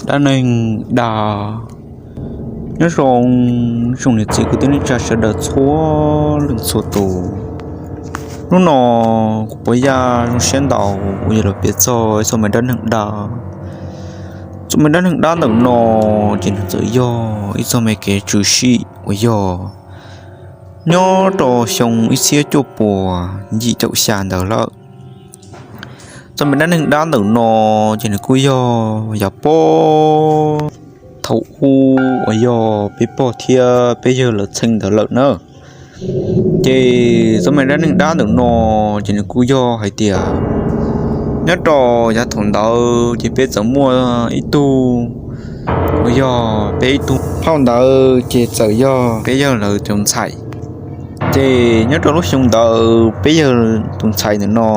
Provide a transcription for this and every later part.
Dab neeg dab. Nyob zoo, tsoom niam txiv kwv tij neej tsa sawv daws txhua leej txhua tus. Hnub no kuv puas yaj zoo siab ntau uas yuav los piav txog ib txoj me dab neeg dab. Txoj me dab neeg dab ntawm no ces nws txawm yog ib txoj me kev tshwm sim uas yog nyob rau xyoo ib txhiab cuaj puas yim caum xya ntawd lawm. Txoj me dab neeg dab ntawm no ces nws kuj yog yav pog thaum ub uas yog peb pog thiab peb yawg lawv txheej ntawd lawm na. Ces txoj me dab neeg dab ntawm no ces nws kuj yog hais tias nyob rau yav thaum ntawd ces peb txawm muaj ib tug uas yog peb ib tug phauj ntawd ces txawm yog peb yawg lawv tus ntxhais. Ces nyob rau lub xyoo ntawd peb yawg tus ntxhais ntawm no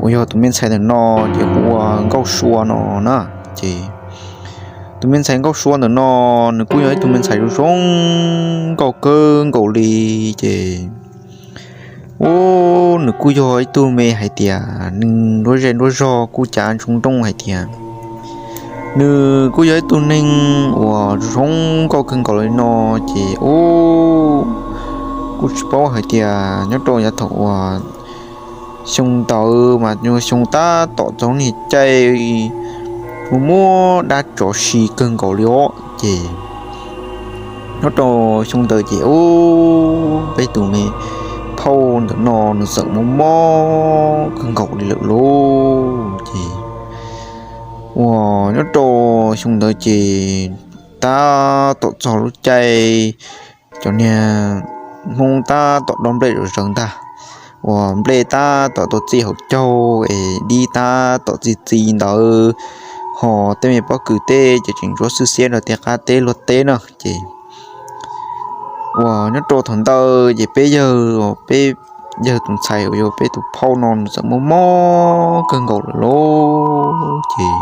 uas yog tus me ntxhais ntawm no ces hu ua Nkauj Sua no na. Ces tus me ntxhais Nkauj Sua ntawm no nws kuj yog ib tug me ntxhais zoo zoo nkauj kawg nkaus li. Ces ub, nws kuj yog ib tug me hais tias neeg nruab zej nruab zog kuj cav ntsoov nrooj hais tias nws kuj yog ib tug neeg uas zoo nkauj kawg nkaus li no. Ces ub, kuj tsis paub hais tias nyob rau yav thaum uas xyoo ntawd mas xyoo tab tom txog niag caij muaj muaj dab tsov si kawg nkaus li os. Ces nyob rau xyoo ntawd ces ub, peb tus me phauj ntawm no nws txawm mob mob kawg nkaus li lawm lauj. Ces uas nyob rau xyoo ntawd ces tab tom txog lub caij cov niag Hmoob tab tom dob nplej zom zaws ntag, uas nplej tab tom tau txi hauv caug es dib tab tom txi txiv ntawd, ho tej me pob kws teb ces tseem ntsuab xwb xiab rau tej qab teb luag teb na. Ces uas nyob rau thaum ntawd ces peb yawg, peb yawg tus ntxhais uas yog peb tus phauj no nws txawm mob mob kawg nkaus lawm lauj. Ces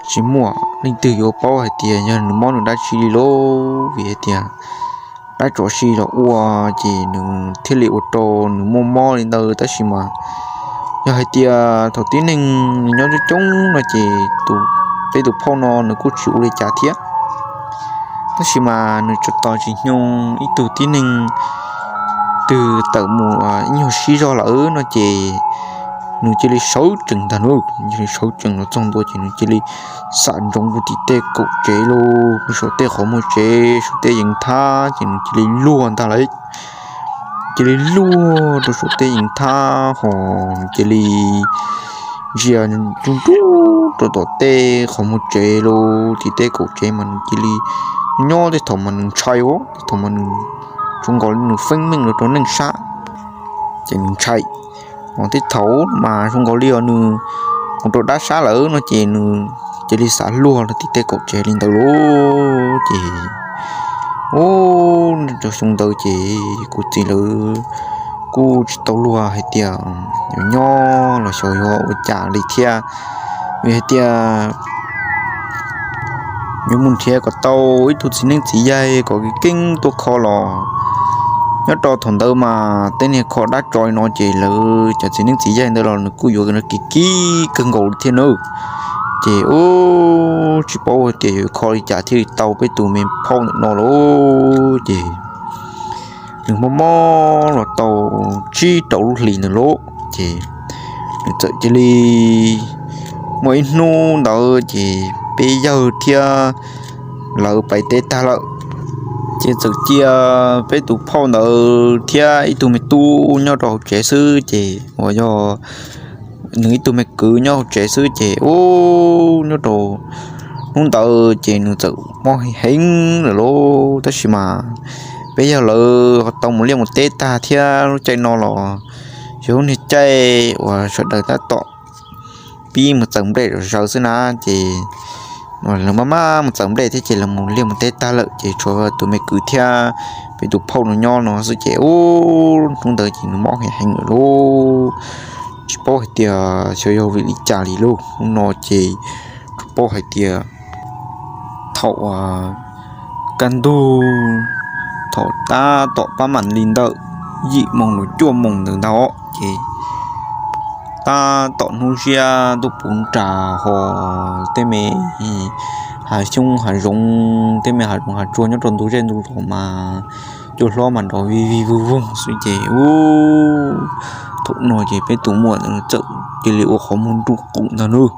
tsis muaj leej twg yuav paub hais tias yog nws mob nws dab tsi li lauj, vim hais tias dab tsov si los ua ces nws thiaj li ua rau nws muaj mob li ntawd. Tab sis mas yog hais tias thaum tib neeg nws nyob coob coob no ces peb tus phauj no nws kuj tsis ua li cas thiab. Tab sis mas nws tsuas tos tsis nyoog ib tug tib neeg twg tawm mus ib nyuag sib zog lawm no ces nws cia li sawv tsees ntag lauj. Nws cia li sawv tsees los txog ntua ces nws cia li xam ntsoov ua tim tej kaum tsev lauj, saum tej qhov muag tsev, saum tej yees thab ces nws cia li luag ntag lauj. Cia li luag rau saum tej yees thab ho nws cia li ntsia nruj nruj rau tom tej qhov muag tsev lauj, tim tej kaum tsev mas nws cia li nyob tej thaum mas nws ntshai os, tej thaum mas nws zoo nkaus li nws feeb meej los rau neej sab ces nws ntshai. Ho tej thaum mas zoo nkaus li os nws mus rau dab sab lawm no ces nws cia li xav luag rau tim tej kaum tsev li ntawd lauj. Ces ub, rau xyoo ntawd ces kuv txiv lawv kuj tsis tau luag hais tias yuav nyob los xyov yuav ua cas li thiab, vim hais tias yuav mus nrhiav kom tau ib tug txiv neeb txiv yaig kom keeb keeb tuaj kho los. Nyob rau thaum ntawd mas tej niag kho dab tsov no ces lawv cov txiv neeb txiv yaig ntawd los nws kuj yuav kev kib kawg nkaus li thiab nawb. Ces ub, tsis paub hais tias yuav kho li cas thiaj li tau peb tus me phauj ntawm no lauj. Ces nws mob mob los tau tsib rau lub hlis ntawd lauj, ces nws txawm cia li muaj ib hnub ntawd ces peb yawg thiab lawv pais teb tag lawm. Ces txawm cia peb tus phauj ntawd thiab ib tug me tub nyob rau hauv tsev xwb, ces uas yog nws ib tug me kwv nyob hauv tsev xwb. Ces ub, nyob rau hnub ntawd ces nws txawm mob heev lawm lauj. Tab sis mas peb yawg lawv ho tau mus liaj mus teb tag thiab, lub caij no los yog lub niag caij uas sawv daws tab tom pib mus txaws nplej zom zaws xwb na. Ces lawv maj maj mus txaws nplej thiab ces lawv mus liaj mus teb tag lawm, ces tshuav tus me kwv thiab peb tus phauj no nyob no xwb. Ces ub, hnub ntawd ces nws mob heev heev lawm lauj. Tsis paub hais tias xyov yog vim li cas li lauj. Hnub no ces tsis paub hais tias thaum kaj ntug, thaum tab tom pab mam li ntawm yim moos los cuaj moos ntawd ntag os, ces tab tom hnub ziab ntuj puv nras ho tej me hav xyoob hav zoov, tej me hav zoov hav tsuag nyob rau ntug zej ntug zos mas cua hlob mas nrov vij vij voog voog xwb ces ub, thaum no ces peb tus muam ntawd txawm cia li ua qhov muag nruj qoom ntag nawb.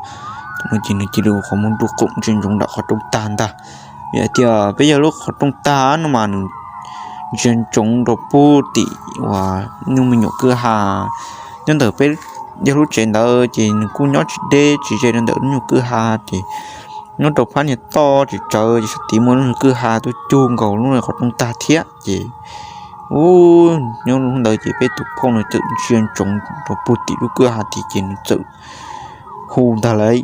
Thaum no ces nws cia li ua qhov muag nruj qoom ntsia ntsoov nram qhov rooj tag ntag. Vim hais tias peb yawg lub qhov rooj tag no mas nws ntsia ntsoov rau puag tim uas nyuj me nyuam kwj ha. Nyob ntawm peb yawg lub tsev ntawd ces nws kuj nyob tsis deb tsis ze rau ntawm lub nyuag kwj ha ces nyob rau phab niag toj tsis tsawv ces sab tid muaj lub nyuag kwj ha tuaj cug nkaus lub qhov rooj tag thiab ces ub, nyob hnub ntawd ces peb tus phauj no txawm ntsia ntsoov rau puag tim lub kwj ha tid ces nws txawm hu ntag lauj.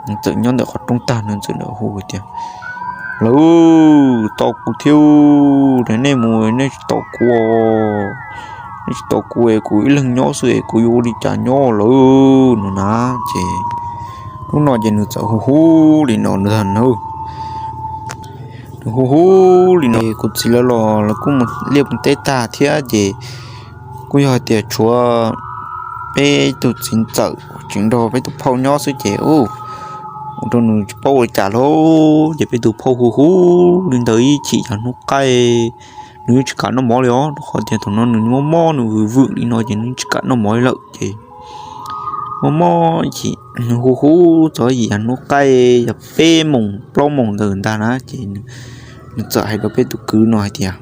Nws txawm nyob ntawm qhov rooj tag nws txawm hu tias, Lawv, tos kuv thiab, nej mus nej tsis tos kuv, nej tsis tos kuv es kuv ib leeg nyob xwb es kuv yuav ua li cas nyob lawm no na. Ces hnub no ces nws txawm hu hu li no ntag nawb. Nws hu hu li no, kuv txiv lawv los lawv kuj mus liaj mus teb tag thiab ces kuj yog hais tias tshuav peb tus txiv ntxawm tseem nrog peb tus phauj nyob xwb ces ua rau nws tsis paub ua li cas lauj. Ces peb tus phauj hu hu li ntawd ib chim yav hnub qaij, nws yeej tsis kam noj mov li os, rau qhov tias thaum no nws mob mob nws vwm vwm li no ces nws tsis kam noj mov li lawm ces mob mob ib chim nws hu hu txog ib chim yav hnub qaij yog peb moos plaub moos ntawd ntag na ces nws txawm hais rau peb tus kwv no hais tias,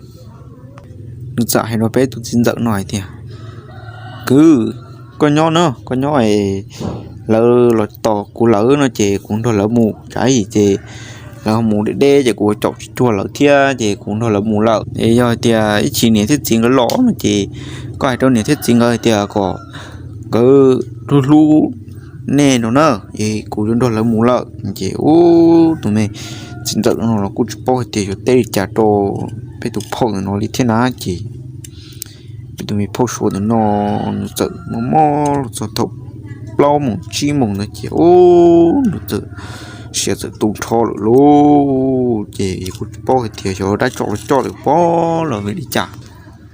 nws txawm hais rau peb tus txiv ntxawm no hais tias, Kwv, koj nyob na, koj nyob es lawv los tos kuv lawm no ces kuv nrog lawv mus, tsam ib chim ces lawv mus deb deb ces kuv caum tsis cuag lawv thiab ces kuv nrog lawv mus lawm. Es yog hais tias ib chim niam thiab txiv nkawd los no ces koj hais rau niam thiab txiv nkawd hais tias kom nkawd hlub hlub nej no na, es kuv yuav nrog lawv mus lawm. Ces ub, tus me txiv ntxawm no los kuj tsis paub hais tias yuav teb li cas rau peb tus phauj ntawm no li thiab na ces peb tus me phauj Suav ntawm no nws txawm mob mob los txog thaum plaub moos tsib moos ntawd ces ub, nws txawm siav txawm tu nrho lawm lauj. Ces kuj tsis paub hais tias xyov dab tsov los coj lawm pob los vim li cas.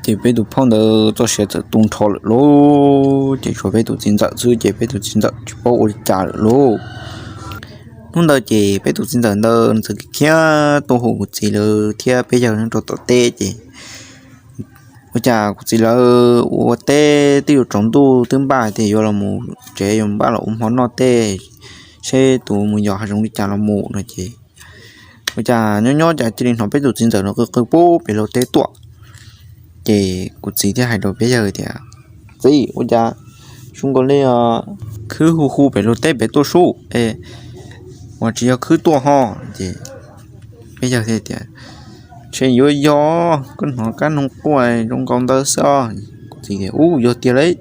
Ces peb tus phauj ntawd txoj sia txawm tu nrho lawm lauj, ces tshuav peb tus txiv ntxawm xwb ces peb tus txiv ntxawm tsis paub ua li cas lawm lauj. Hnub ntawd ces peb tus txiv ntxawm ntawd nws txawm khiav tuaj hu kuv txiv lawv thiab peb yawg nyob rau tom teb ces ua cas kuv txiv lawv ua teb twb yuav tsaus ntuj twb npaj tias yuav los mus tsev yuav npaj los ua hmo noj tej, seb tus mus yos hav zoov li cas los mus no ces ua cas nyob nyob cas cia li hnov peb tus txiv ntxawm no qw qw pub pem laug teb tuaj. Ces kuv txiv thiaj hais rau peb yawg tias, Txiv, ua cas zoo nkaus li khwb hu hu pem laug teb pem tuaj sub es ua tsis yog khwb tuaj ho? Ces peb yawg thiaj tias, Ntshe yuav yog koj hnov kab noog quaj zoo nkaus ntawd xwb os. Kuv txiv tias, Ub, yog tiag lauj,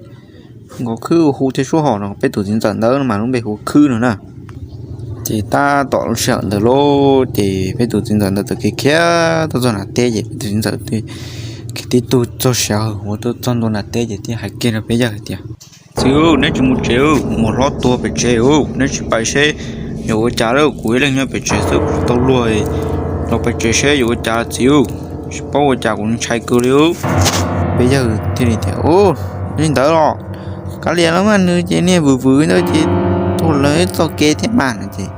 zoo nkaus khwb hu hu thiab sub ho no. Peb tus txiv ntxawm ntawd mas lub npe hu ua Khwb no na. Ces tab tom lub sij hawm ntawd lauj, ces peb tus txiv ntxawm ntawd txawm khiav khiav tuaj txog nram teb ces peb tus txiv ntxawm tib tug txog siav hawm huv tuaj txog ntua nram teb ces thiaj hais kiag rau peb yawg hais tias, Txiv, neb tsis mus tsev, muam hlob tuag pem tsev, neb tsis pais seb yuav ua cas lauj, kuv ib leeg nyob pem tsev xwb kuv tsis tau luag, los pais tsev seb yuav ua cas txiv, tsis paub ua cas kuv ntshai kawg li. Peb yawg thiaj li tias, Ub, li ntawd los kav liam los mas, nws ces niag vwm vwm ntawd ces tuag lawv txoj kev thiab mas no ces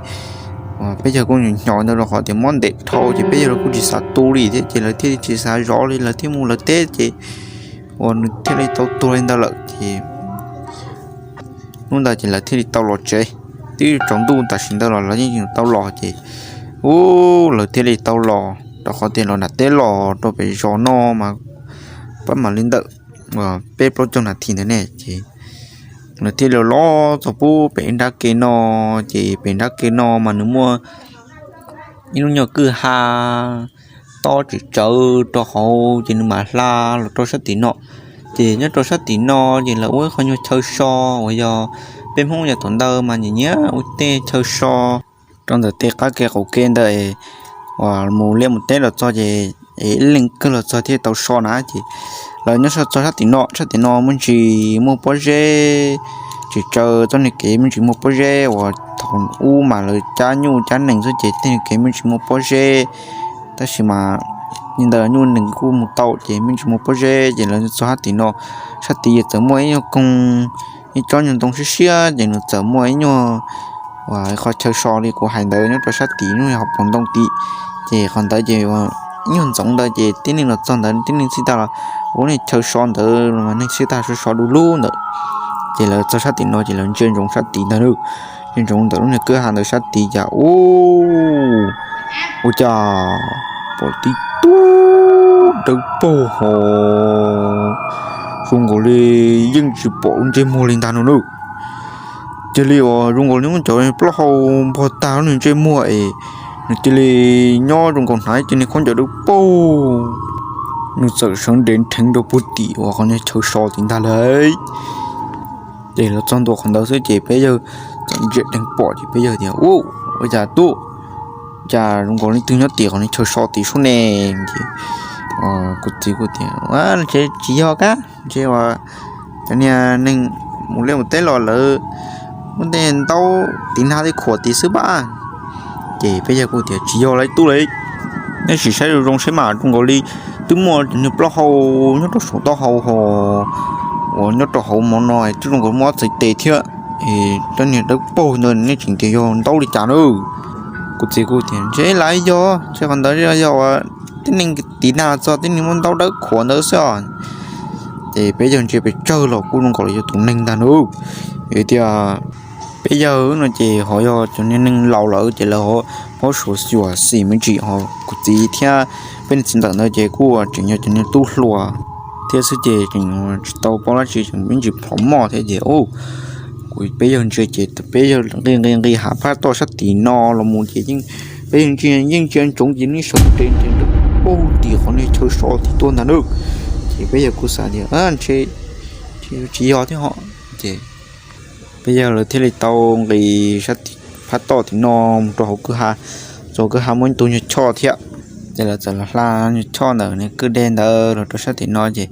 peb yawg kuj hnov ntawd rau qhov tias mob ntev dhau ces peb yawg los kuj tsis xav tu li thiab ces lawv thiaj li tsis xav zov li, lawv thiaj mus lawv teb ces uas nws thiaj li tau tuag li ntawd lawm ces hnub ntawd ces lawv thiaj li tau los tsev. Twb tsaus ntuj tam sim ntawd los lawv yeej tau los ces ub, lawv thiaj li tau los rau qhov tias los nram teb los rau pem zos no mas pab mam li ntawm peb plaub caug nas this ntawd ne ces lawv thiaj li los txog pub pem nrab ke no ces pem nrab ke no mas nws muaj ib lub nyuag kwj ha tob tsis tsawv rau hauv ces nws mam hla los rau sab tim no. Ces nyob rau sab tim no ces lawv ua ib qho nyuag chaw so uas yog peb Hmoob yav thaum ntawd mas nyiam nyiam ua tej chaw so rau ntawm tej qab ke qaum ke ntawd uas mus liaj mus teb los txog ces ib leeg kawg los txog thiaj tau so na ces lawv nyob txog sab tim no, sab tim no muaj ntsis muaj pob zeb tsis tsawv, txoj niag kev muaj ntsis muaj pob zeb uas thaum ub mas lawv cab nyuj cab nees xwb ces tej niag kev muaj ntsis muaj pob zeb. Tab sis mas li ntawd nyuj nees kuj mus tau ces muaj ntsis muaj pob zeb ces lawv txog sab tim no, sab tid ces txawm muaj ib nyuag koog ib tsob nyuag ntoo siab siab ces nws txawm muaj ib nyuag uas qhov chaw so li kuv hais ntawd nyob rau sab tim lub hauv paus ntoo tim. Ces qhov ntawd ces ib nyuag ntxoov ntawd ces tib neeg los txog ntawd tib neeg txhij tag los ua lub niag chaw so ntawd los mas neeg txhij tag so so du lug ntawd. Ces lawv txog sab tim no ces lawv ntsia ntsoov sab tid ntag lauj. Ntsia ntsoov ntawm lub niag kwj ha ntawd sab tid cas ub, ua cas pom tib tug dawb paug ho zoo nkaus li yeej tsis pom lub ntsej muag li ntag no lauj. Cia li uas zoo nkaus li muab cov plaub hau npog tag lub niag ntsej muag es nws cia li nyob zoo nkaus hnav ib ce niag khaub ncaws dawb paug. Nws txawm sawv nres nrheev rau puag tim uas qhov niag chaw so tid ntag lauj. Ces los txog ntua qhov ntawd xwb ces peb yawg txawm ntsia dheev pom ces peb yawg tias, Ub, ua cas tub, cas zoo nkaus li twg nyob tim qhov niag chaw so tid sub ne? Ces kuv txiv kuj tias, Ntshe tsis yog kab, ntshe uas cov niag neeg mus liaj mus teb los lawv muab tej ntaub tiv nag tej khuam tid xwb pab. Ces peb yawg kuj tias, Tsis yog lauj tub lauj, nej sim saib zoo zoo saib mas zoo nkaus li twb muaj cov niag plaub hau nyob rau saum taub hau ho uas nyob rau hauv mov no twb zoo nkaus muaj ob txhais tes thiab. Cov niag dawb paug ntawd nej tseem tias yog ntaub li cas na? Kuv txiv kuj tias, Ntshe lam yog, ntshe qhov ntawd yog uas tib neeg tiv nag txog tib neeg muab ntaub dawb khuam ntawd xwb os. Ces peb yawg ntsia pes tsawg los kuj zoo nkaus li yog tus neeg ntag na. Vim tias peb yawg no ces ho yog cov niag neeg laus lawm ces lawv ho paub suav xyuam xim me ntsis ho kuv txiv thiab peb niag txiv ntxawm ntawd ces kuj tseem yog cov niag tub hluas thiab xwb ces tseem tsis tau paub dab tsi, tseem me ntsis plhov moj thiab ces kuv peb yawg ntsia ces peb yawg nqis nqis nqis hav phab toj sab tim no los mus ces yeej, peb yawg ntsia yeej ntsia ntsoov ces nws sawv nres nres nres puag tim qhov niag chaw so tid tuaj ntag na. Ces peb yawg kuj xav tias, Ntshe tsis yog thiab ho. Ces peb yawg lawv thiaj li tau nqis sab phab toj tim no mus rau hauv kwj ha, txog kwj ha muaj ib tug nyuag choj thiab. Ces lawv txawm los hla nyuag choj ntawm niag kwj deg ntawd los rau sab tim no ces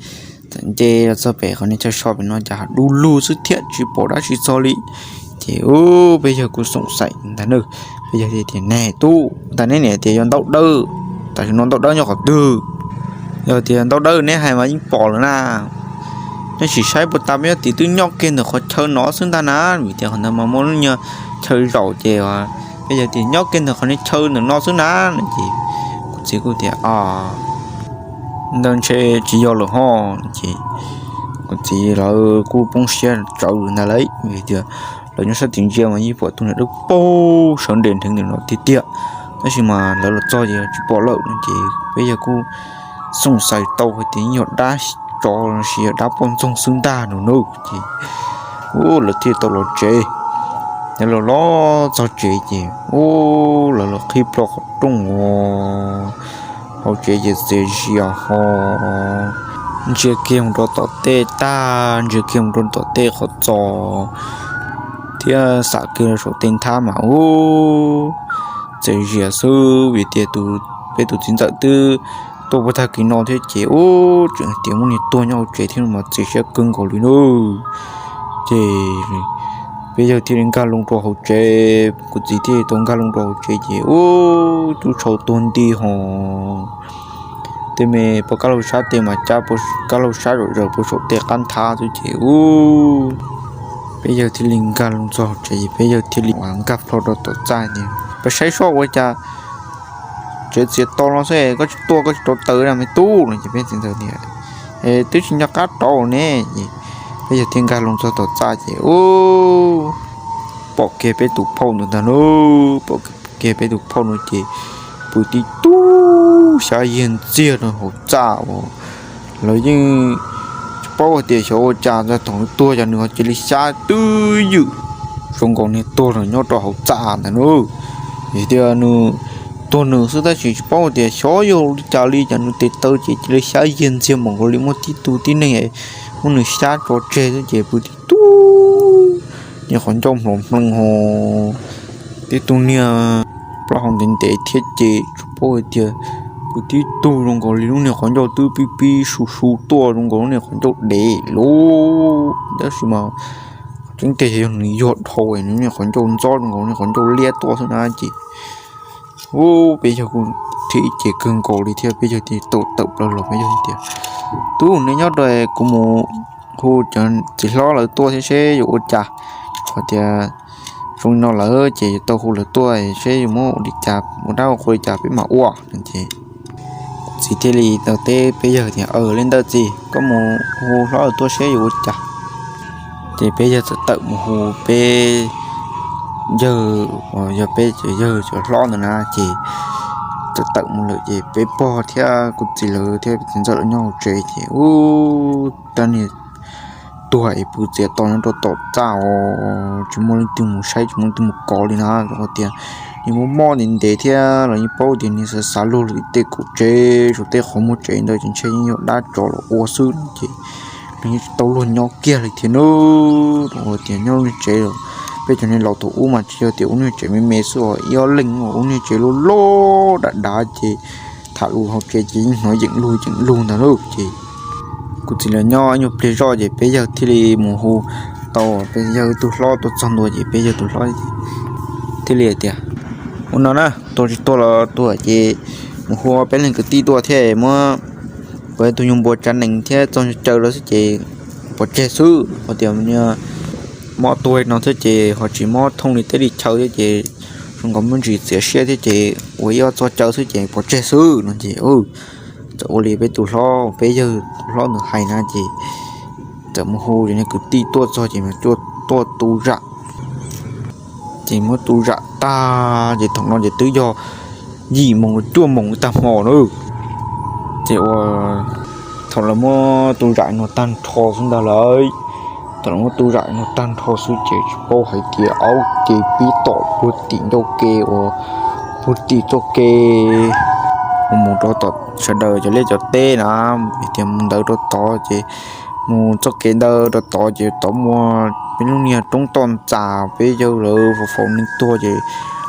txawm nce los txog pem qhov niag chaw so pem no cas hav du lug xwb thiab tsis pom dab tsi txog li. Ces ub, peb yawg kuj xoom xaim ntag na. Peb yawg thiaj tias, Ne tub, tas neb niam tias yog ntaub dawb, tam sim no ntaub dawb nyob qhov twg? Yog tias ntaub dawb neb hais mas yeej pom lawm na. Nej sim saib puag ta peb nyob tim twb nyob kiag ntawm qhov chaw no xwb ntag na, vim tias qhov ntawd mas muaj lub nyuag chaw zaum ces peb yawg tias nyob kiag ntawm qhov niag chaw ntawm no xwb na. Ces kuv txiv kuj tias, Ntawd ntshe tsis yog lawm ho. Ces kuv txiv lawv kuj poob siab tsawv ntag lauj, vim tias lawv nyob sab tid ntsia mas yeej pom tus niag dawb paug sawv nres nrheev ntawm no tiag tiag, tab sis mas lawv los txog ces tsis pom lawm no ces peb yawg kuj xoom xaim tau hais tias yeej yog dab tsov los sis yog dab poj ntxoog xwb ntag no na. Ces ub, lawv thiaj tau los tsev. Lawv los los txog tsev ces ub, lawv los qhib plho qhov rooj os, hauv tsev ces txias zias ho ntsia kiag mus rau tom tej tag, ntsia kiag mus rau tom tej qhov txos thiab xam kiag saum tej nthab mas ub, txias zias xwb vim tias peb tus txiv ntxawm twb tuaj puag tag kis no thiab ces ub, tseem tias muaj niag tuag nyob hauv tsev thiab mas txias siab kawg nkaus li na. Ces peb yawg thiaj li nkag loo rau hauv tsev, kuv txiv thiaj li tau nkag loo rau hauv tsev ces ub, tub tshau tuag nti ho tej me pov kab laug sab tej mas cab pov kab laug sab zom zaws puag saum tej qab nthab xwb ces ub, peb yawg thiaj li nkag loo txog hauv tsev ces peb yawg thiaj li nkag plho rau tom txaj tias, Peb saib seb ua cas tsev txias to no xwb koj tsis tuaj koj tsis rauv taws na me tub no ces peb txiv ntxawm tias, Twb tsis nco qab rauv ne. Peb yawg thiaj nkag loo txog tom txaj ces ub, pom kiag peb tus phauj ntawd ntag lauj, pom kiag peb tus phauj no ces pw tib tug xyab yiag ntxiag rau hauv txaj uas lawv yeej tsis paub hais tias xyov ua cas thaum nws tuag ces nws ho cia li xyab twb ywm zoo nkaus niag tuag los nyob rau hauv txaj ntag lauj. Vim tias nws tuag nws xwb tab sis tsis paub hais tias xyov yog li cas li cas nws tes taw ces cia li xyab yiag ntxiag npaum nkaus li muaj tib tug tib neeg muab nws xyab tso tseg xwb ces pw tib tug niag qhov ncauj hmlov hmloo ho tib tug niag plaub hau ntev ntev thiab ces tsis paub hais tias pw tib tug zoo nkaus li lub niag qhov ncauj twb pib pib su su tuaj zoo nkaus lub niag qhov ncauj dev lauj. Tab sis mas tseeb tiag yog nws yuag dhau nws niag qhov ncauj ntxob zoo nkaus niag qhov ncauj liab tuaj xwb na ces ub, peb yawg kuj thiaj ib ce kawg nkaus li thiab peb yawg thiaj tawm plaws los peb yawg tias, Tub, neb nyob rau kuv mus hu cov txiv hlob lawv tuaj thiab seb yuav ua cas. Hais tias zoo li no lawm ces yuav tau hu lawv tuaj seb yuav muab ua li cas, ua dab ua qhua li cas peb mam ua no ces txiv thiaj li tau teb peb yawg tias, Aws, li ntawd txiv, koj mus hu hlob lawv tuaj seb yuav ua cas. Ces peb yawg txawm tawm mus hu peb yawg, yog peb cov yawg cov hlob ntawd na ces txawm tawm mus lawm ces peb pog thiab kuv txiv lawv thiab txiv ntxawm lawv nyob hauv tsev ces ub, niag tuag es pw txiav to nyob rau tom txaj os, tsis muaj leej twg mus saib tsis muaj leej twg mus kov li na. Rau qhov tias nws muaj mob ntev ntev thiab los yeej paub tias nws xav xav luag lawm tim tej kaum tsev, tej qhov muag tsev ntawd ces ntshe yeej yog dab tsov los ua xwb ces nws yeej tsis tau luag nyob kiag li thiab nawb. Rau qhov tias nyob lub niag tsev, peb cov niag laus thaum ub mas tsis yog tias ua niag tsev me me xwb os, ib ob leeg ua niag tsev loj loj dav dav ces tham lus hauv tsev ces yeej hnov yeem lug yeem lug ntag lauj. Ces kuv txiv lawv nyob ib nyuag pliag zoj ces peb yawg thiaj li mus hu tau peb yawg tus hlob tuaj txog ntua ces peb yawg tus hlob thiaj li hais tias, Ua no na, tuag tsis tuag los tuag ces mus hu peb leeg kwv tij tuaj thiab muab kuv tus nyuag npua tsav nees thiab txog caw lawv xwb ces pov tseg xwb. Hais tias mob tuag no thiab ces ho tsis mob thooj li tej li chaw thiab ces zoo nkaus muaj ntsis txiav siab thiab ces ua ib ob txog caw xwb ces pov tseg xwb no ces txawm ua li peb tus hlob, peb yawg tus hlob ntawd hais na ces txawm mus hu cov niag kwv tij tuaj txog ces tuaj tu zam. Ces muab tu zam tag ces thaum no ces twb yog yim moos los cuaj moos tag hmo na. Ces ua thaum lawv muab tu zam no tag nrho xwb ntag lauj, thaum lawv muab tu zam no tag nrho xwb ces tsis paub hais tias aub ces pib tom puag tim ncauj ke uas puag tim txoj kev mus rau tom sawv daws cov liaj cov teb na, hais tias mus ntawd rau tod ces mus txoj kev ntawd rau tod ces tod muaj peb lub niag roob toj ntxas, peb yawg lawv faus faus neeg tuag ces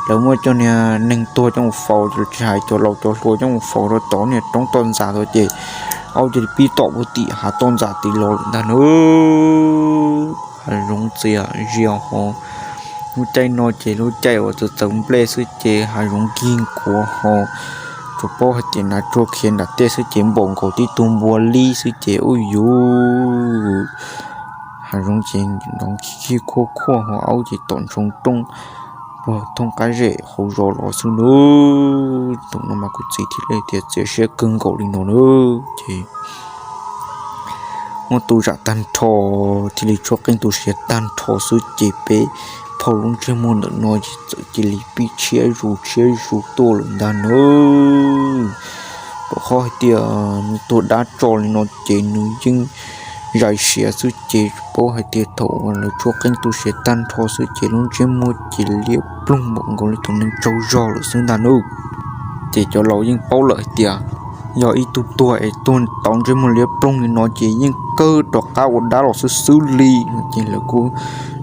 lawv muab cov niag neeg tuag coj mus faus, tsis hais cov laus cov hluas coj mus faus rau tod niag roob toj ntxas tod ces aub cia li pib tom puag tim hav toj ntxas tid los lawm ntag nawb. Hav zoov txias zias ho, lub caij no ces lub caij uas txawv txawv nplej xwb ces hav zoov nkig nkuav ho, tsuas paub hais tias hnav tsuag khiav nram tej xwb ces npaum nkaus tib tug npua lib xwb ces ub yuv, hav zoov ces nrov khib khuab khuaj ho aub ces tom ntsoov rooj puag thooj qab zem hauv zos los xwb nawb. Thaum no mas kuv txiv thiaj li tias txiav siab kawg nkaus li no nawb ces muab tu zam tag nrho, thiaj li tshuab qeej tu siav tag nrho xwb ces peb phauj lub ntsej muag ntawm no ces txawm cia li pib tshiab zus tshiab zus tuaj lawm ntag nawb. Rau qhov hais tias nws tuag dab tso li no ces nws yeej zais siav xwb ces tsis paub hais tias thaum uas lawv tshuab qeej tu siav tag nrho xwb ces lub ntsej muag ces liab ploog npaum nkaus li tus neeg tsaug zog lawm xwb ntag nawb. Ces cov laus yeej paub lawm hais tias yog ib tug tuag es tuag tau ntsej muag liab ploog li no ces yeej kawg rov qab ua dab los xwb xwb li no ces lawv kuj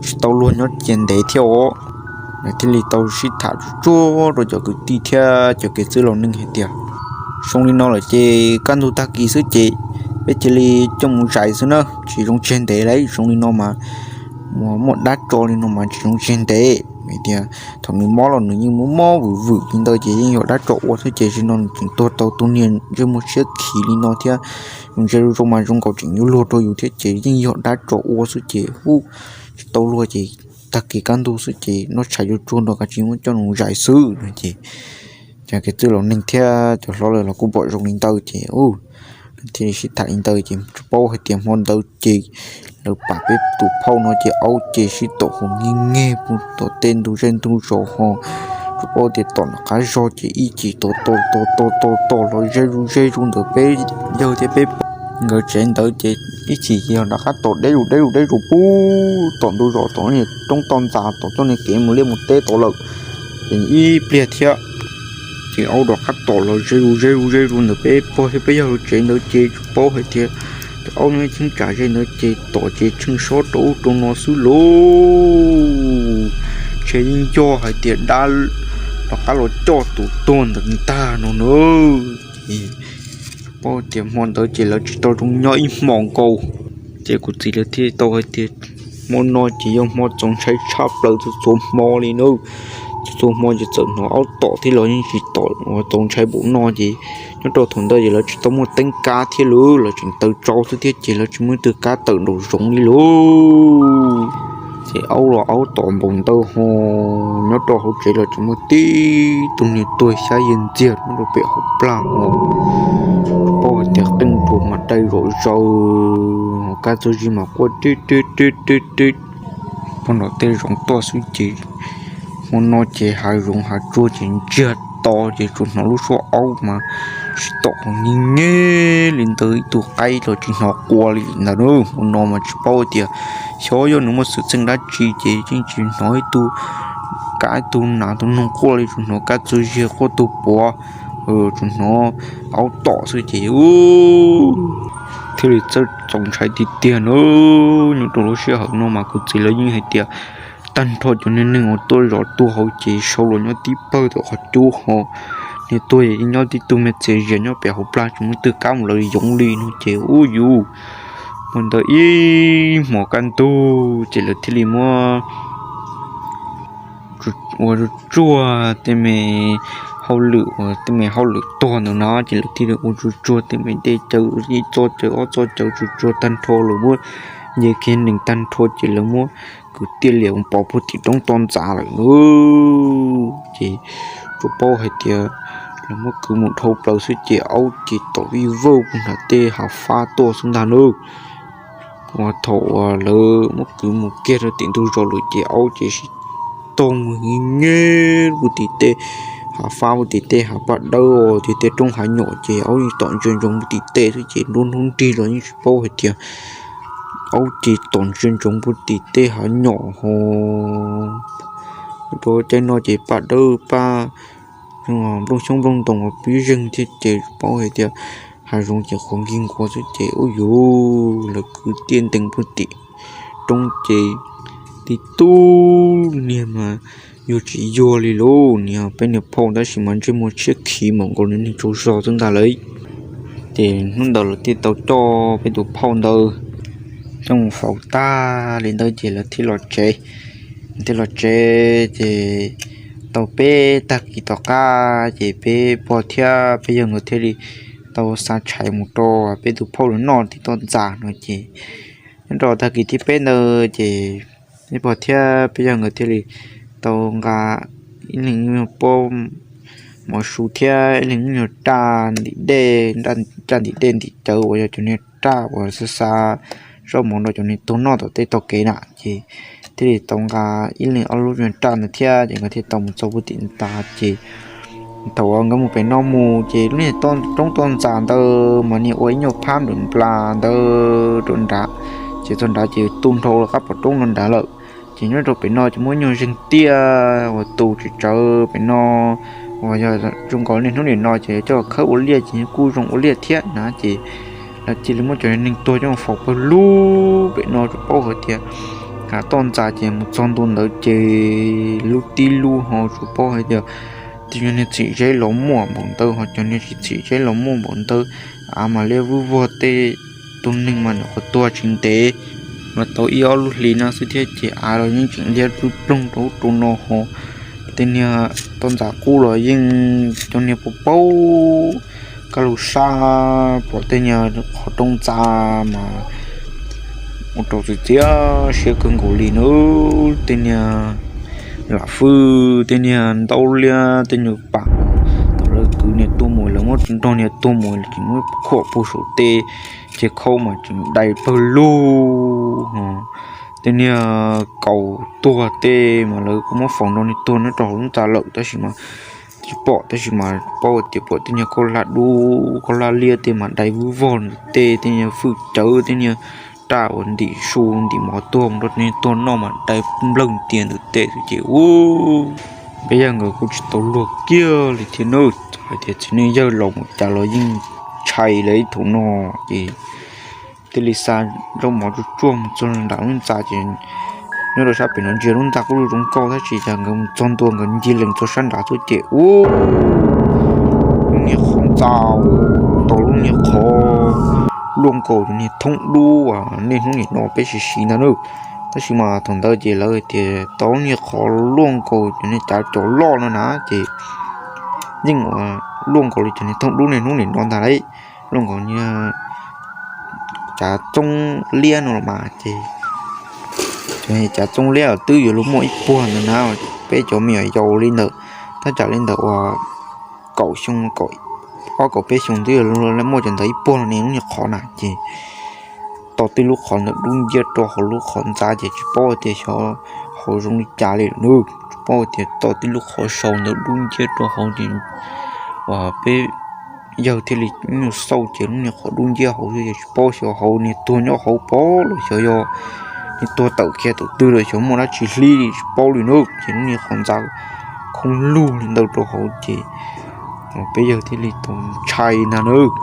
tsis tau luag nyob cia ntev thiab os. Lawv thiaj li tau sib tham tsuag tsuag rau cov kwv tij thiab cov kev txwj laus neeg hais tias zoo li no lawm ces kaj ntug tag kis xwb ces peb cia li coj mus zais xwb na, tsis zoo tseg ntev li. Zoo li no mas, muaj dab tso li no mas tsis zoo tseg ntev. Vim tias thaum nws mob los nws yeej mob mob vwm vwm li ntawd ces yeej yog dab tso ua xwb ces zaum no nws tseem tuag tau tus niag ntsej muag siab khiv li no thiab, ntsej zoo mas zoo nkaus tseem yuav luag rau yus thiab ces yeej yog dab tso ua xwb ces ub, tsis tau luag ces tag kis kaj ntug xwb ces noj tshais yuav tsuag nrog kav tsij muab coj mus zais xwb no ces cov kev txwj laus neeg thiab cov hlob lawv los kuj pom zoo li ntawd ces ub, thiaj li sib tham li ntawd ces tsis paub hais tias hmo ntawd ces lawv pam peb tus phauj no ces aub ces sib tom hu nyiag nyiag puag tom tej ntug zej ntug zos ho, tsis paub tias tom nram qab zog ces ib chim tom tom tom tom tom tom los ze zus ze zus ntawm peb yawg thiab peb nkawd tsev ntawd ces ib chim ces yog nram qab tom deb zus deb zus deb zus puag tom ntug zos tom niag roob toj ntxas tom txoj niag kev mus liaj mus teb tod lawm. Ces ib pliag thiab ces aub rov qab tom los ze zus ze zus ze zus ntawm peb pog thiab peb yawg lub tsev ntawd ces tsis paub hais tias tus aub no cheeb tsam ze ntawd ces tom ces tsheej sob rau ub rau no xwb lauj. Ntshe yeej yog hais tias dab rov qab los coj tus tuag ntawd ntag no na. Ces tsis paub tias hmo ntawd ces lawv tsis tau zoo nyob ib hmo nkaus. Ces kuv txiv lawv thiaj tau hais tias hmo no ces yog hmo txaus ntshai tshaj plaws txhua txhua hmo li na. Txhua txhua hmo ces txawm hnov aub tom thiab los yeej tsis tom uas txaus ntshai npaum no ces Nyob rau thaum ntawd ces lawv tsis tau muaj teeb kab thiab lawm, lawv tseem taws tsau xwb thiab ces lawv tsis muaj ib tug kab tawm nraum zoov li lauj. Ces aub los aub tom npaum ntawd ho, nyob rau hauv tsev los tseem muaj tib tug niag tuag xyab yag ntxiag nyob rau pem hauv plag ho. Paub hais tias qeej ruas mas dai zom zaws, kab txob zis mas quaj tib tib tib tib tib puag nram tej zoov tuaj xwb ces hmo no ces hav zoov hav tsuag ces ntsiag to ces tsuas hnov lub suab aub mas sib tom ua nyib nyeb li ntawd, ib tug qaib los tsis hnov qua li ntawd na. Hmo no mas tsis paub tias xyov yog nws muaj xwm txheej dab tsi ces yeej tsis hnov ib tug kab ib tug nas tus noog quaj li, tsuas hnov kab txob zis quaj tug puav, tsuas hnov aub tom xwb ces thiaj li txawj txaus ntshai tiag tiag na. Nyob rau lub sij hawm no mas kuv txiv lawv yeej hais tias tag nrho cov niag neeg uas tuaj zov tuag hauv ces sau los nyob tib pawg tom qhov cub ho, niag tuag yeej nyob tib tug me txias zias nyob pem hauv plag tsis muaj twg kab mus lawv yoov li no ces ub yus mus ntawd ib hmos kaj ntug ces lawv thiaj li muab ua tsuag tsuag tej me hauj lwm uas tej me hauj lwm tuag ntawd na ces lawv thiaj li ua tsuag tsuag tej me dej cawv ib txoj cawv ob txoj cawv tsuag tsuag tag nrho lawm muab nce kiag nees tag nrho ces lawv muab kwv tiaj liam pov puag tim roob toj ntxas lawm na. Ces tsuas paub hais tias lawv muab kwv mus dhau plaws xwb ces aub ces tom vij vawj puag nram tej hav fab tuaj xwb ntag na. Uas thaum uas lawv muab kwv mus kiag rau tim ntug zos lawm ces aub ces sib tog mus nyib nyeb puag tim tej hav fab puag tim tej hav paj dawb tim tej roob hav nyom ces aub yeej tom ntsia ntsoov puag tim tej xwb ces nruab hnub nrig los yeej tsis paub hais tias aub ces tom ntsia ntsoov puag tim tej hav nyom ho rau caij no ces paj dawb paj nplooj xyoob nplooj ntoo uas pib zeeg thiab ces paub hais tias hav zoov ces qhuav nkig nkuav xwb ces ub yus lawv kwv tiaj ntees puag tim roob ces tib tug niag mas yuag tsis yuag li lauj, niag peb niag phauj tab sis mas ntsej muag tshiab khiv npaum nkaus li neeg tsaug zog xwb ntag lauj. Ces hnub ntawd lawv thiaj tau coj peb tus phauj ntawd coj mus faus tag li ntawd ces lawv thiaj los tsev. Thiaj los tsev ces tau peb tag kis tom qab ces peb pog thiab peb yawg nkawd thiaj li tau xa tshais mus rau peb tus phauj lawv noj tim toj ntxas no ces nyob rau tag kis thib peb ntawd ces peb pog thiab peb yawg nkawd thiaj li tau nqa ib leeg ib nyuag pob mov su thiab ib leeg ib nyuag raj ntim dej, raj ntim dej ntim cawv uas yog cov niag raj uas xa xa zaub mov rau cov niag tuag noj tom tej tog kev na ces thiaj li tau nqa ib leeg ob lub nyuag raj ntawd thiab ces nkawd thiaj tau mus txog puag tim ntag ces thaum uas nkawd mus pem no mus ces lub niag roob toj ntxas ntawd mas niag ua ib nyuag phab nplas ntawd rau nrad, ces txog nrad ces tu nrho qab pom roob no nrad lawm. Ces nyob rau pem no ces muaj ib nyuag zeeg tiaj uas tu tsis tsawv pem no uas yog zoo nkaus niaj hnub nim no ces coj khawb ua liaj ces kuj zoo ua liaj thiab na ces lawv cia li muab cov neeg tuag coj faus pawg lug pem no tsuas paub hais tias hav toj ntxas ces mus txog ntua ntawd ces lub tib lub ho tsuas paub hais tias tej nyuag niag txhim zeb los muaj npaum ntawd ho cov niag tsis txhim zeb los muaj npaum ntawd, av mas liab vwb vog tej tus neeg mas nyuam qhuav tuag tsis ntev mas tau ib ob lub hlis no xwb thiab ces av los yeej tseem liab ploog rau ub rau no ho tej niag toj ntxas qub los yeej cov niag paub paub kaj lug sab pom tej niag qhov rooj ntxa mas ua rau txias txias siab kawg nkaus li na. Tej niag lam fwj tej niag ntaub liab tej nyuag pam thaum lawv kwv niag tuag mus lawv muab nrog niag tuag mus tseem muab khuam puag saum tej ces khaub mas tseem dai pawg lug. Tej niag kaus tuag tej mas lawv kuj muab faus nrog niag tuag nyob rau hauv lub ntxa lawm tab sis mas tsis pom tab sis mas paub tias pom tej niag khaub hlab dub khaub hlab liab tej mas dai vwb vog ntawm tej, tej niag fwj cawv tej niag raj uas ntim su ntim mov tuag mus rau niag tuag noj mas dai nplawg ntias ntawm tej xwb ces ub peb yawg nkawd kuj tsis tau luag kiag li thiab na. Hais tias txiv neej yawg laus mus cas los yeej ntshai li ib thaum no ces thiaj li xa zaub mov tsuag tsuag mus txog nram lub ntxa ces nyob rau sab pem no ntsia lub ntxa kuj zoo nkauj tab sis cas nkawd mus txog ntua nkawd ncig lees txog sab nrad xwb ces ub lub niag qhov ntxa tau lub niag qhov luaj nkaus cov niag thoob dub uas niaj hnub nim no peb siv siv ntag na. Tab sis mas thaum ntawd ces lawv tias tau lub niag qhov luaj nkaus cov niag cav cos loj no na ces yeej ua luaj nkaus li cov niag thooj dub niaj hnub nim no ntag lauj, luaj nkaus niag cav txoob liab no los mas ces, cav txoob liab twb yuav luag muaj ib puag ntawd na, peb cov me nyuam yaus li ntawm, thaj tsam li ntawm uas kaum xyoo, ob kaum peb xyoo twb yuav luag muaj cov ntawd ib puag los niag lub niag qhov na ces tau tib lub qhov ntawd dub nciab rau hauv lub qhov ntxa ces tsis paub tias xyov hauv zoo li cas li lawm nawb, tsis paub tias tau tib lub qhov sau ntawd dub nciab rau hauv ces uas peb yawg thiaj li nyuag xauj ces lub niag qhov dub nciab hauv xwb ces tsis paub xyov hauv niag tuag nyob hauv pov los xyov yog niag tuag tawm kiag thaum twg lawm, xyov muaj dab tsi hlib li tsis paub li nawb ces lub niag qhov ntxa khoob lug li ntawd rau hauv ces peb yawg thiaj li tau ntshai ntag nawb.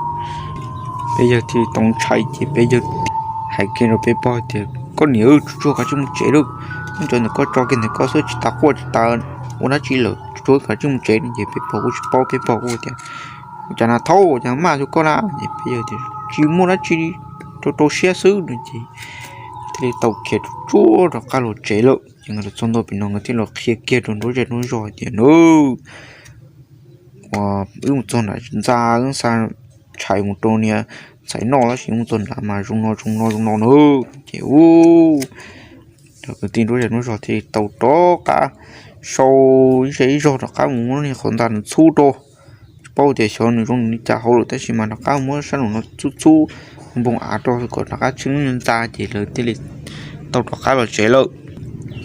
Peb yawg thiaj li tau ntshai ces peb yawg hais kiag rau peb pog tias, koj niam, tsuag tsuag kav tsij mus tsev lauj, muab cov ntawm koj tso kiag ntawm koj xwb, tsis tas quaj tsis tas ua dab tsi lawm, tsuag tsuag kav tsij mus tsev no ces peb pog kuj tsis paub, peb pog kuj tias, ua cas na thaub, ua cas maj xyov koj na es peb yawg tias tsis muaj dab tsi, rau rau siab xwb no ces thiaj li tau khiav tsuag tsuag rov qab los tsev lawm ces nkawd los txog ntua pem no nkawd thiaj los qhia kiag rau nruab zej nruab zog hais tias, nawb, uas wb mus txog nram ntxa wb xa tshais mus rau niag ntxhais noj tab sis wb mus txog nrad mas zoo no zoo no zoo no nawb ces ub, kwv tij nruab zej nruab zog thiaj li tau rov qab sau ib zej ib zog rov qab mus muab niag qhov ntxa nws txhub rau. Tsis paub tias xyov nws zoo nws li cas hauv lawm tab sis mas rov qab muab sab nraum no txhub txhub npoog av rau kom rov qab tsheej lub niag ntxa ces lawv thiaj li tau rov qab los tsev lawm.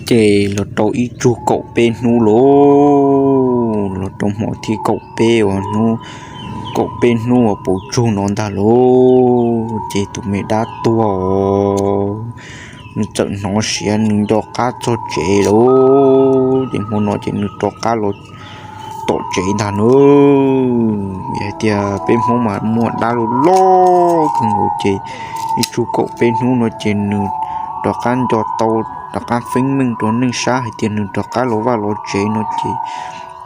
Ces los rau ib tsug kaum peb hnub lauj, los rau hmo thib kaum peb uas hnub kaum peb hnub uas puv tsug no ntag lauj, ces tus me dab tuag nws txawm hnov siav nws nco qab txog tsev lauj, ces hmo no ces nws rov qab los tom tsev ntag nawb. Hais tias peb Hmoob mas muaj dab loj loj kawg nkaus ces ib tsug kaum peb hnub no ces nws rov qab nco tau, rov qab feeb meej rau neej sab hais tias nws rov qab los vaj los tsev no ces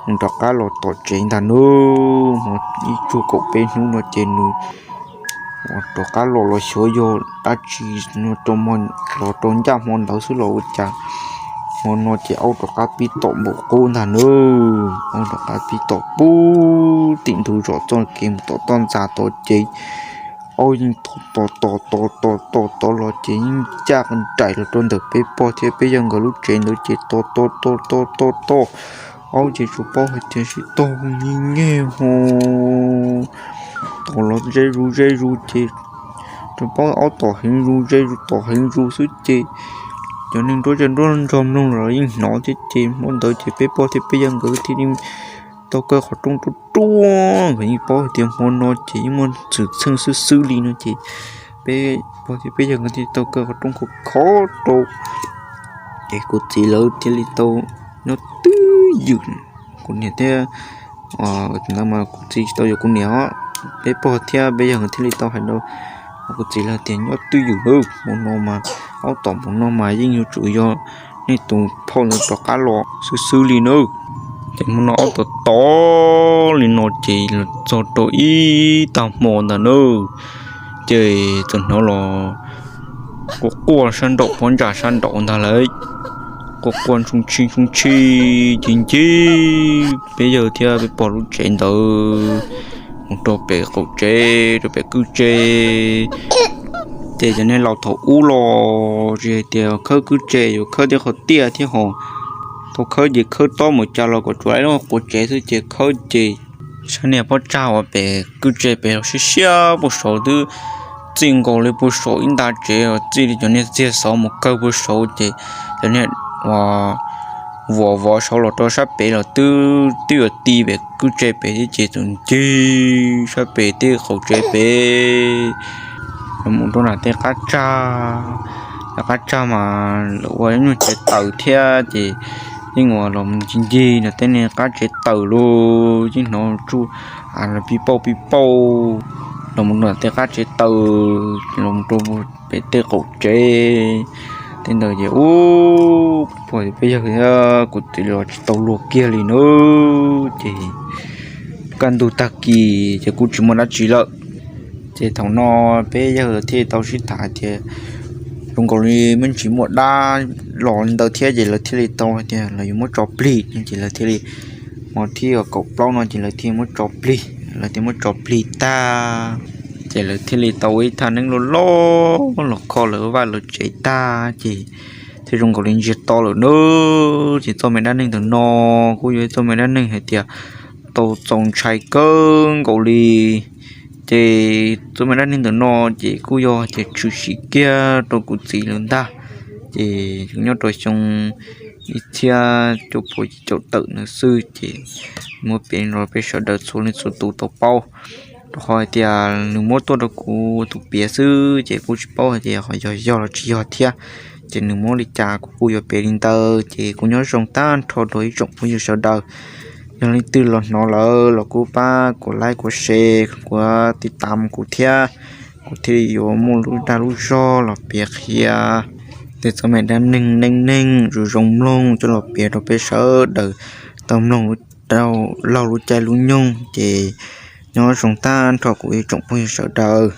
nws rov qab los tom tsev ntag nawb. Hmo ib tsug kaum peb hnub no ces nws rov qab los los xyov yog dab tsi no rau, los rau ncaj hmo ntawd xwb los ua cas hmo no ces aub rov qab pib tom npaum qub ntag nawb. Aub rov qab pib tom puag tim ntug zos txoj kev mus tom toj ntxas tod ces aub yeej tom tom tom tom tom tom tod los ces yeej ncaj nraim los rau ntawm peb pog thiab peb yawg nkawd lub tsev ntawd ces tom tom tom tom tom tom, aub ces tsuas paub hais tias sib tog nyig nyeg ho tom los ze zus ze zus ces tsuas paub aub tom heev zus ze zus tom heev zus xwb ces cov neeg nruab zej nruab zog mloog los yeej hnov thiab ces hmo ntawd ces peb pog thiab peb yawg nkawd thiaj li tau kaw qhov rooj ruaj ruaj, nkawd yeej paub hais tias hmo no ces yeej muaj xwm txheej xwb xwb li no ces peb pog thiab peb yawg nkawd thiaj tau kaw qhov rooj khov khov rau. Ces kuv txiv lawv thiaj li tau nyob twj ywm, kuv niam thiab, kuv txiv tsis tau yuav kuv niam os, peb pog thiab peb yawg nkawd thiaj li tau hais rau kuv txiv lawv tias nyob twj ywm nawb, hmo no mas aub tom npaum no mas yeej yuav tsum yog nej tus phauj ntawd rov qab los xwb xwb li nawb. Ces hmo no aub tom tom li no ces los txog rau ib tag hmo ntag nawb, ces txawm hnov los quaj quaj sab nraum pob ntsa sab nraud ntag lauj. Quaj quaj ntshoo tshij ntshoo tshij ces ncig peb yawg thiab peb pog lub tsev ntawd mus rau pem qaum tsev rau pem kwj tse. Ces cov niag laus thaum ub los tsis hais tias khawb kwj tse yuav khawb tej qhov tiaj thiab ho, thaum khawb ces khawb tob mus cas los kom tsuav ib lub quav tsev xwb ces khawb ces sab niag pob tsag uas pem kwj tse pem los siab siab puag saud twb txij nkaus li puag saum ib nta tsev los txij li cov niag txiag xov mus kawg puag saud ces cov niag uas vuam vov saud los rau sab pem los twb twb yuav ti pem kwj tse pem thiab ces txawm ncig sab pem tej qaum tsev pem los mus rau nram tej qab tsag. Tej qab tsag mas lawv ua nyuag tsev taws thiab ces yeej ua los ncig ncig nram tej niag qab tsev taws los yeej hnov tsuj av los pib pauj pib pauj los mus nram tej qab tsev taws los rau pem tej qaum tsev. Tej ntawd ces ub, pog peb yawg thiab kuv txiv los tsis tau luag kiag li nawb. Ces kaj ntug tag kis ces kuj tsis muaj dab tsi lawm. Ces thaum no peb yawg thiaj tau sib tham tias zoo nkaus li me ntsis muaj dab los li ntawd thiab ces lawv thiaj li tau hais tias lawv yuav muab tso plig no ces lawv thiaj li, hmo thib kaum plaub no ces lawv thiaj muab tso plig. lawv thiaj muab tso plig tag. Ces lawv thiaj li tau ua ib thaj neeb loj loj los kho lawv vaj lawv tsev tag ces thiaj zoo nkaus li ntsiag to lawm nawb. Ces txoj me dab neeg ntawm no kuj yog ib txoj me dab neeg hais tias tau txaus ntshai kawg nkaus li. Ces txoj me dab neeg ntawm no ces kuj yog hais tias tshwm sim kiag rau kuv txiv lawm ntag. Ces nyob rau xyoo ib txhiab cuaj puas cuaj caum tawm no xwb ces muab piav rau peb sawv daws txhua leej txhua tus tau paub. Rau qhov hais tias nws muab tuaj rau kuv tus piav xwb ces kuj tsis paub hais tias ho yog yog los tsis yog thiab. Ces nws muab li cas kuv kuj yuav piav li ntawd ces kuv nyob zoo tag nrho rau ib tsoom phooj ywg sawv daws. Yog leej twg los hnov lawm los kuj pab kuv like, kuv share, kuv tiv tam kuv thiab, kuv thiaj li yuav muaj lub dag lub zog los piav qhia tej txoj me dab neeg neej neeg zoo zoo mloog coj los piav rau peb sawv daws tau mloog laug lub caij lub nyoog. Ces nyob zoo tag nrho kuv ib tsoom phooj ywg sawv daws.